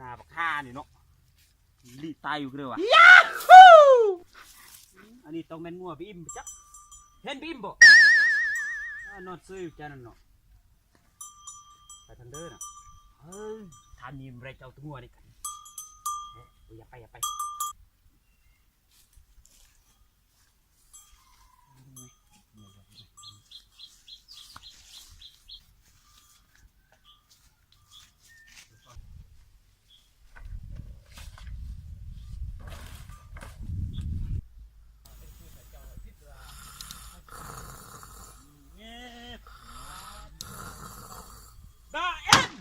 ໜ້າບັກຫ່ານີ້ເນາະ ລີ້ຕາຍຢູ່ເດີວ່າ. ອັນນີ້ຕ້ອງແມ່ນງົວໄປອີ່ມຈັກ ເຫັນໄປອີ່ມບໍ່? ອາ ນອນເຊີຍຢູ່ຈານນັ້ນເນາະ. ໄປທາງເດີນະ. ເອີ ທາງນີ້ມັນບໍ່ໄດ້ເຈົ້າຕົວງົວນີ້ກັນ. ເອີ ຢ່າໄປ ຢ່າໄປ. ບາເອັນ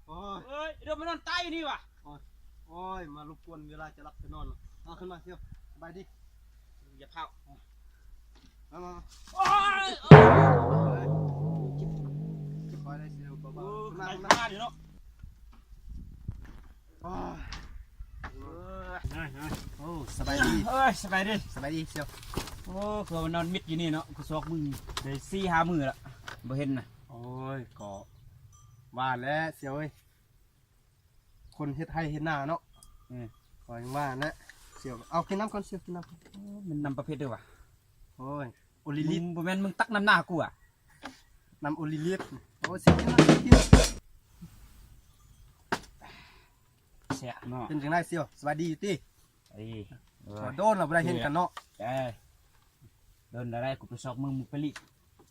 ໂອ້ຍ ເອີຍ ດຽວມານອນຕາຍຢູ່ນີ້ຫວາ. ໂອ້ຍ ໂອ້ຍ ມາລົບກວນເວລາຈະຫຼັບຈະນອນ. ເອົາ ຂຶ້ນມາ ສ່ຽວ ສະບາຍດີ. ຢ່າພາວ ມາ ມາ ມາ. ໂອ້ຍ ໂອ້ຍ ຄ່ອຍໄດ້ ສ່ຽວ ເບົາໆ. ໂອ້ຍ ຂຶ້ນມາ ຂຶ້ນມາ. ເນາະ. ໂອ້ຍ ໂອ້ ສະບາຍດີ. ເອີຍ ສະບາຍດີ ສະບາຍດີສ່ຽວ. ໂອ້ ຄືວ່າມັນນອນມິດຢູ່ນີ້ເນາະ ກູຊອກມຶງໄດ້ສີ່ຫ້າມື້ລະ ບໍ່ເຫັນນະ. ໂອ້ຍ ກໍວ່າແຫຼະສ່ຽວເອີຍ ຄົນເຮັດໄຮ່ເຮັດນາເນາະ. ເອີ ຂ້ອຍຍັງວ່າແຫຼະສ່ຽວ. ເອົາ ກິນນ້ຳກ່ອນສ່ຽວ ກິນນ້ຳກ່ອນ. ໂອ້ ມັນນ້ຳປະເພດໃດຫວາ? ໂອ້ຍ ໂອລິລິດ. ມຶງ ບໍ່ແມ່ນມຶງຕັກນ້ຳໜ້າກູຫວາ? ນ້ຳໂອລິລິດ. ໂອ້ຍ ຊິກິນ ຊິກິນ. ແຊບເນາະ. ເປັນຈັ່ງໃດສ່ຽວ ສະບາຍດີຢູ່ຕິ? ສະບາຍດີ. ເອີ ໂດນລະບໍ່ໄດ້ເຫັນກັນເນາະ. ເອີ ໂດນລະໄດ້ ກູໄປຊອກມຶງ ມຶງໄປລີ້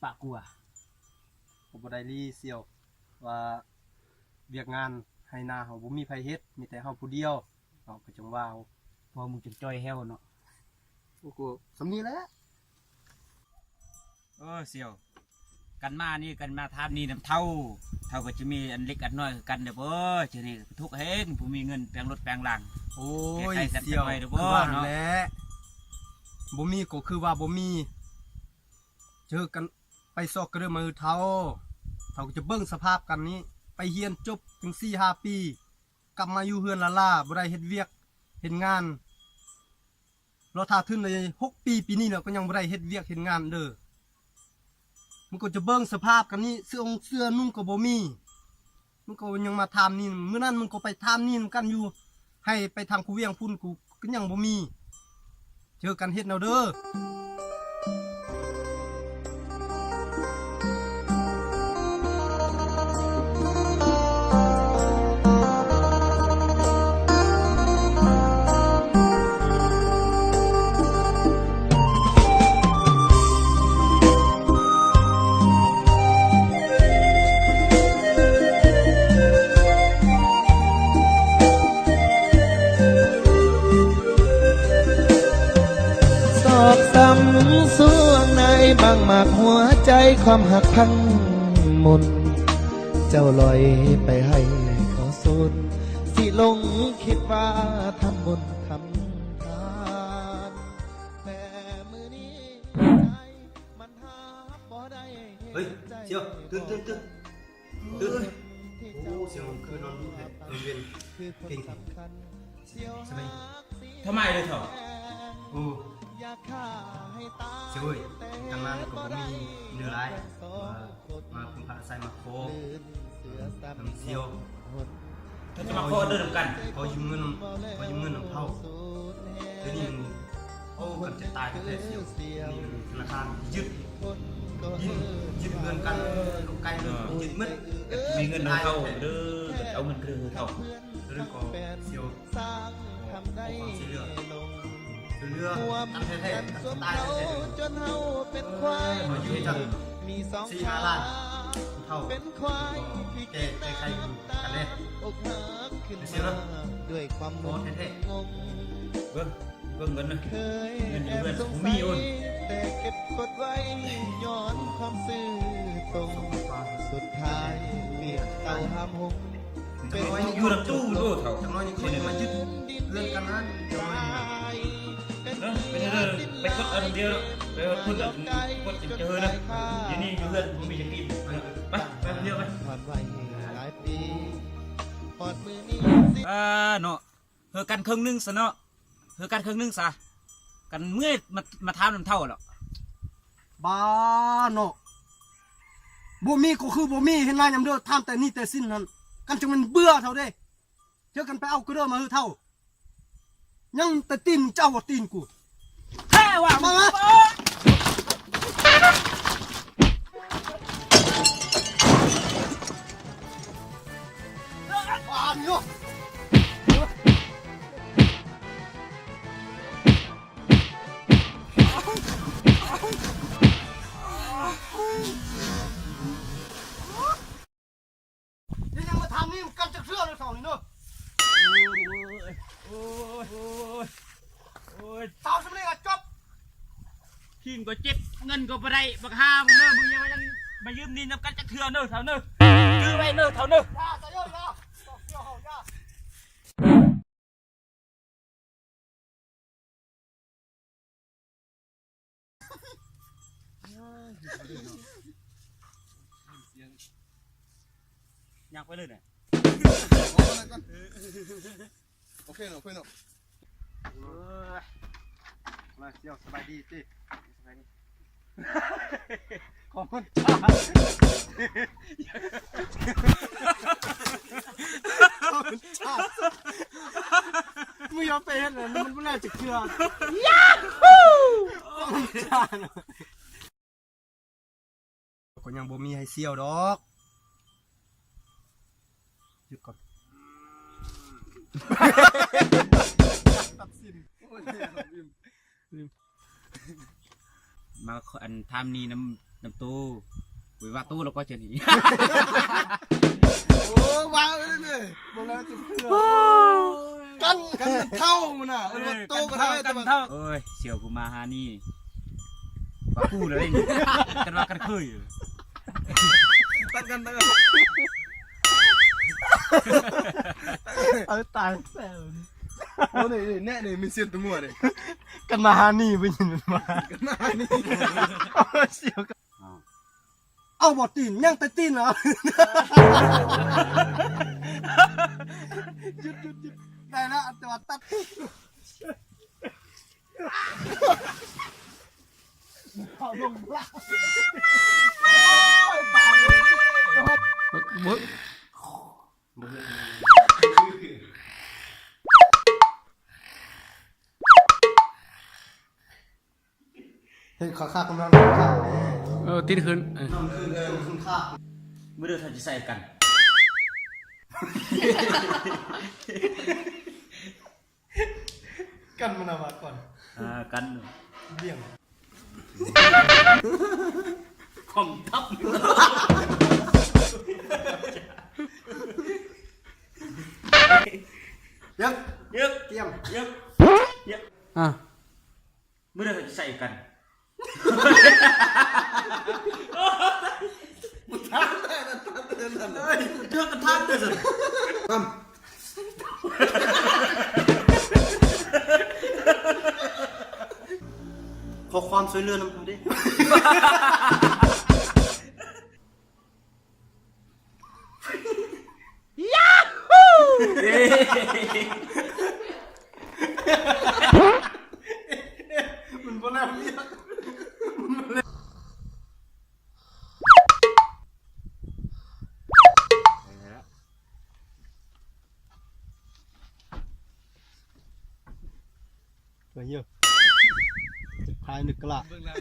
ປະກູຫວາ? ກໍບໍ່ໄດ້ລີ້ສ່ຽວ ວ່າວຽກງານໄຮ່ນາເຮົາບໍ່ມີໃຜເຮັດ ມີແຕ່ເຮົາຜູ້ດຽວເນາະ. ກໍຈັ່ງວ່າເຮົາ ພໍ່ມຶງຈັ່ງຈ່ອຍແຮ້ວເນາະ. ໂອ້ ກໍສ່ຳນີ້ແຫຼະ. ເອີ ສ່ຽວ ກັນມານີ້ ກັນມາຖາມໜີ້ນຳເຖົ້າ ເຖົ້າກໍຈະມີອັນເລັກອັນນ້ອຍຄືກັນເດີບໍ? ເທື່ອນີ້ທຸກແຮງ ບໍ່ມີເງິນແປງລົດແປງລາງ. ໂອ້ຍ ສ່ຽວ ຄືວ່າຫັ້ນແຫຼະ ບໍ່ມີກໍຄືວ່າບໍ່ມີ. ເຈີກັນ ໄປຊອກກະເດີມາເຖົ້າ ເຖົ້າກໍຈະເບິ່ງສະພາບກັນນີ້. ໄປຮຽນຈົບເຖິງສີ່ຫ້າປີ ກັບມາຢູ່ເຮືອນລ້າໆ ບໍ່ໄດ້ເຮັດວຽກເຮັດງານ. ລໍຖ້າທຶນໄດ້ຫົກປີ ປີນີ້ແລ້ວກໍຍັງບໍ່ໄດ້ເຮັດວຽກເຮັດງານເດີ. ມັນກໍຈະເບິ່ງສະພາບກັນນີ້ ເສື້ອອງເສື້ອນຸ່ງກໍບໍ່ມີ. ມັນກໍຍັງມາຖາມໜີ້ ມື້ນັ້ນມັນກໍໄປຖາມໜີ້ນຳກັນຢູ່ ໃຫ້ໄປທາງພູວຽງພຸ້ນ ກູກໍຍັງບໍ່ມີ. ເຈີກັນເຮັດແນວເດີ. ຊອກຊ້ຳຊ່ວງໃນບາງໝາກຫົວໃຈ ຄວາມຮັກພັງມົນ ເຈົ້າລອຍໄປໃຫ້ຂໍສົນ ຊິຫຼົງຄິດວ່າທຳບຸນທຳທານ ແຕ່ມື້ນີ້ໃຈມັນຫາບໍ່ໄດ້. ເຮີ້ຍ ສ່ຽວ ຕື່ນ ຕື່ນ ຕື່ນ. ຕື່ນ. ໂອ້ ສ່ຽວ ຄືນອນດຸແທ້ ນອນເວັນເກັ່ງແທ້. ສະບາຍດີ. ທຳໄມເລີຍເຖົ້າ? ໂອ້ ສ່ຽວເອີຍ ກັນມາກໍບໍ່ມີເນື້ອຫຼາຍ ມາ ມາເພິ່ງພາອາໄສ ມາຂໍນຳສ່ຽວ. ເຈົ້າຈະມາຂໍເດີນນຳກັນ ຂໍຢືມເງິນ ຂໍຢືມເງິນນຳເຖົ້າ. ດຽວນີ້ໂອ້ ກັນຈະຕາຍແທ້ໆ ດຽວນີ້ທະນາຄານຍຶດດິນ ຍຶດເຮືອນກັນ ໄກເລີຍ ເອີ ຍຶດໝົດ. ມີເງິນນຳເຖົ້າເດີ ເອົາເງິນຄືນໃຫ້ເຖົ້າ. ຫຼືກໍສ່ຽວ ຂໍຄວາມຊ່ວຍເຫຼືອ ຊ່ວຍເຫຼືອກັນແທ້ໆ ກັນຈະຕາຍແທ້ໆ. ເອີ ມາຢູ່ຈັກສີ່ຫ້າລ້ານ ເຖົ້າ ແກ້ ແກ້ໄຂກັນແດ່ ໄປເສຍເນາະ ບໍ່ແທ້ໆ. ເບິ່ງ ເບິ່ງເງິນນະ ເງິນຢູ່ເຮືອນບໍ່ມີໂອນ ແຕ່ເກັບກົດໄວ້ຍ້ອນຄວາມຊື່ຕົງ ສຸດທ້າຍເວກເກົ່າຫ້າມຫົງ. ຈັກໜ້ອຍນີ້ຢູ່ນຳຕູ້ໂລດເຖົ້າ ຈັກໜ້ອຍນີ້ເຂົາຈະມາຍຶດເຮືອນກັນຫັ້ນ ຈັກໜ້ອຍນີ້ນະ. ເນາະ ໄປເດີ ໄປກົດເອົາດຽວເນາະ ໄປຮອດພຸ້ນແລ້ວກົດຈະເຮີນະ. ດຽວນີ້ຢູ່ເຮືອນບໍ່ມີຈັກກີບ. ໄປ ໄປດຽວໄປ. ອ່າ ເນາະ ເຮີກັນເຄິ່ງໜຶ່ງຊະເນາະ ເຮີກັນເຄິ່ງໜຶ່ງຊະ ກັນເມື່ອຍມາ ມາຖາມນຳເຖົ້າເນາະ. ບ້າເນາະ ບໍ່ມີກໍຄືບໍ່ມີ ເຫັນນາຍາມເດີ ຖາມແຕ່ໜີ້ແຕ່ສິນຫັ້ນ. ກັນຈັ່ງແມ່ນເບື່ອເຖົ້າເດ້. ເທື່ອກັນໄປເອົາກະເດີມາເຮີເຖົ້າ. ຍັງແຕ່ຕີນ ເຈົ້າວ່າຕີນກູ. ແທ້ວ່າ ມາ ມາ. ຢ່າຍັງມາຖາມນີ້ກັນຈັກເທື່ອເດີເຖົ້ານີ້ເດີ. ໂອ້ຍ ໂອ້ຍ ໂອ້ຍ ໂອ້ຍ ເຖົ້າສ່ຳນີ້ກໍຈົບ. ຄີງກໍເຈັບ ເງິນກໍບໍ່ໄດ້ ບັກຫ່າມຶງເດີ. ມຶງຢ່າມາຍັງມາຢືມໜີ້ນຳກັນຈັກເທື່ອເດີເຖົ້າເດີ. ຈື່ໄວ້ເດີເຖົ້າເດີ. ຢ່າຊະເດີ ຢ່າ ຕ້ອງເຊື່ອເຮົາ ຢ່າ. ຍ່າງໄປເລີຍນະ. ໂອເຄເນາະ ໂອເຄເນາະ. ເອີ ມາ ສຽວ ສະບາຍດີຕິ? ສະບາຍດີ. ຂອງມັນຈານ ຂອງມັນຈານ. ມຶງຢ່າໄປເຮັດນະ ມັນບໍ່ແລ້ວຈັກເທື່ອ. ຢາຮູ້ ຂອງມັນຈານ. ກໍຍັງບໍ່ມີໃຫ້ສ່ຽວດອກ. ຢຸດກ່ອນ. ຕັດສິນ. ໂອ້ຍ ມາ ອັນ ຖາມນີ້ນຳ ນຳໂຕ ໂອ້ຍ ວ່າໂຕແລ້ວກໍຈະໜີ. ໂອ້ ວ່າເລີຍ ບໍ່ແລ້ວຈະເຊື່ອ. ກັນ ກັນເຖົ້າມັນນະ ເອີ້ນວ່າໂຕກໍໄດ້ ກັນເຖົ້າ ແຕ່ວ່າ ໂອ້ຍ ສ່ຽວ ກູມາຫານີ້ ວ່າກູເລີຍ ກັນວ່າກັນເຄີຍ. ຕັດກັນ ຕັດກັນ. ເອົາຕາຍແລ້ວ. ໂອ້ ນີ້ ນີ້ ແນ່ນີ້ ມີສຽງຕົວມົວເດ້. ກັນມາຫານີ້ ບໍ່ຍິນມັນມາ ກັນມາຫານີ້. ໂອ້ຍ ສ່ຽວ. ເອົາບໍ່ຕີນ ຍັງແຕ່ຕີນເນາະ. ຢຸດ ຢຸດ ຢຸດ ໄດ້ລະ ແຕ່ວ່າຕັດ. ເອົາລົງລະ. ເບິ່ງ ເບິ່ງ. ເຮັດຄັກໆ ກຳລັງ ເອີ ຕິດຂຶ້ນ ເອີ ຂຶ້ນ ເອີ ຂຶ້ນຄັກ. ມື້ເດີ ເຮົາຈະໃສ່ກັນ ກັນມັນເອົາມາກ່ອນ ອ່າ ກັນ ລ້ຽງ ຂອງທັບ. ເຢັບ ເຢັບ ກຽມ ເຢັບ ເຢັບ ອ່າ. ມື້ໃດເຮົາຈະໃສ່ກັນ? ເອີຍ ເທື່ອກັນທາງເດີຊັ້ນ ຂໍຄວາມຊ່ວຍເຫຼືອນຳເຮົາເດ້. ຢາຮູ້ ມັນບໍ່ແລ້ວວຽກ ມັນບໍ່ແລ້ວ. ໄປເຍາະ ຈະພາຍນຶກກະລະ ເບິ່ງແລ້ວ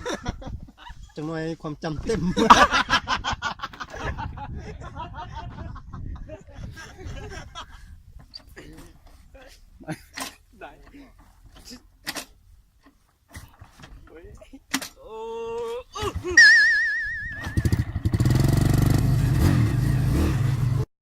ຈັກໜ່ອຍຄວາມຈຳເຕັມ.